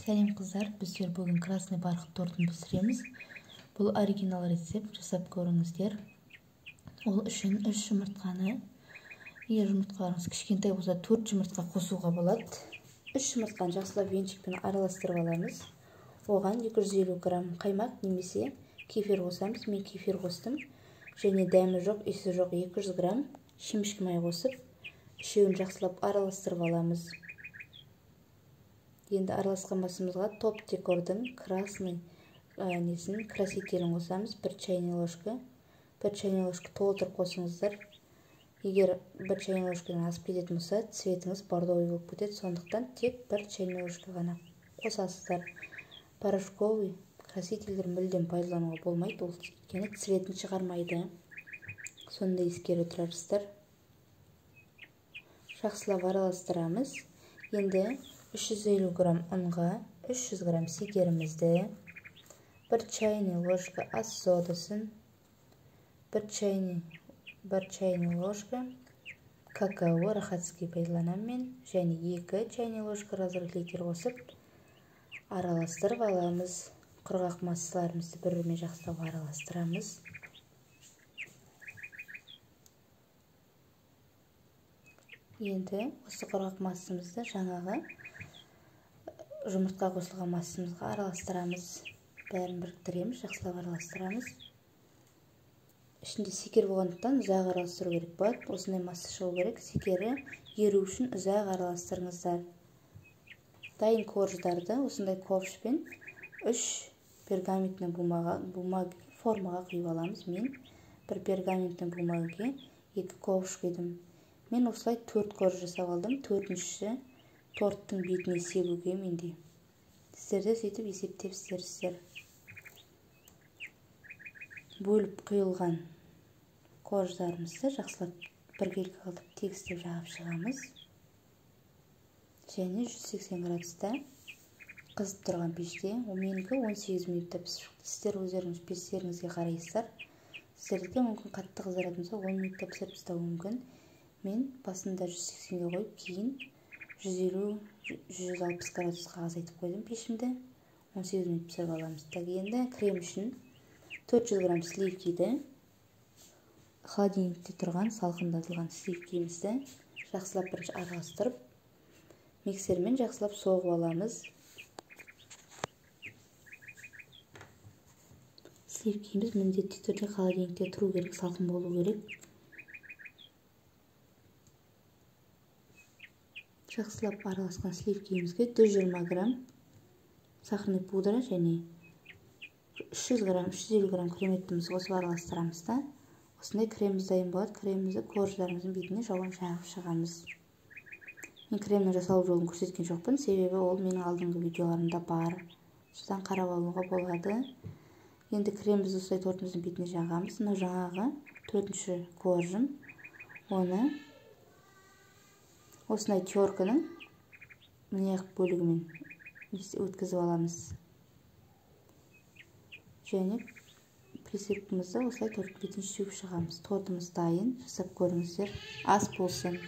Сәлем қыздар, біздер бүгін красный бархат тортын пісіреміз. Бұл оригинал рецепт, жасап көріңіздер. Ол үшін 3 жұмыртқаны, егер жұмыртқаларыңыз кішкентай болса 4 жұмыртқа қосуға болады. 3 жұмыртқаны жақсылап венчикпен араластырып аламыз. Оған 250 грамм қаймақ немесе кефир қосамыз. Мен кефир қостым. Және дәмі жоқ, иісі жоқ 200 грамм шемішке май қосып, үшеуін жақсылап араластырып аламыз. Енді араласқан басымызға топ декордың красный несін, красителін қосамыз. 1 чайный ложка, 1 чайный ложка толтырып қосыңыздар. Егер 1 чайный ложкадан асып кететін болса, цветіңіз бордовый болып кетеді. Сондықтан тек 1 чайный ложка ғана қосасыздар. Порошковый красительдер мүлдем пайдалануға болмайды, ол өйткені цветін шығармайды. Сонда ескере тұрарсыздар. Жақсылап араластырамыз. Енді 350 грамм ұнға 300 грамм шекерімізді, 1 чайный ложка ас содасын, 1 чайный ложка какао рахатский пайдаланамын мен, және 2 чайный ложка разрыхлитель қосып араластырып аламыз. Құрғақ массаларымызды бір-бірімен жақсылап араластырамыз. Енді осы құрғақ массамызды жаңағы жұмыртқа қосылған массамызға араластырамыз. Бәрін біріктіреміз, жақсылап араластырамыз. Ішінде шекер болғандықтан ұзақ араластыру керек болады. Осындай масса шығу керек. Шекері еру үшін ұзақ араластырыңыздар. Дайын корждарды осындай ковшпен 3 пергаментный бумага формаға құйып аламыз. Мен бір пергаментный бумагаға 2 ковш құйдым. Мен осылай 4 корж жасап алдым. 4-ші торттың бетіне себуге менде. Сіздер де сөйтіп есептеп істерсіздер. Бөліп құйылған корждарымызды жақсылап біркелкі қылып тегістеп жағып шығамыз. Және 180 градуста қызып тұрған пеште, менікі 18 минутта пісіп шықты. Сіздер өздеріңіз пештеріңізге қарайсыздар. Сіздердікі мүмкін қатты қызаратын болса 10 минутта пісіріп тастауы мүмкін. Мен басында 180-ге қойып, кейін 150-160 градусқа азайтып қойдым пешімді. 18 минут пісіріп аламыз. Так, енді крем үшін 400 грамм сливкиді, холодильникте тұрған салқындатылған сливкимізді жақсылап бірінші араластырып, миксермен жақсылап соғып аламыз. Сливкиміз міндетті түрде холодильникте тұру керек, салқын болу керек. Жақсылап араласқан сливкимізге 120 грамм сахарный пудра және 300 грамм, 350 грамм крем-етімізді қосып араластырамыз да, осындай креміміз дайын болады. Кремімізді корждарымыздың бетіне жауын жағып шығамыз. Мен кремнің жасалу жолын көрсеткен жоқпын, себебі ол менің алдыңғы видеоларымда бар. Содан қарап алуға болады. Енді кремімізді осылай тортымыздың бетіне жағамыз. Мынау жаңағы 4-ші коржым. Оны осындай терканың мына жақ бөлігімен өткізіп аламыз. Және присыпкамызды осылай торттың бетіне сеуіп шығамыз. Тортымыз дайын, жасап көріңіздер. Ас болсын.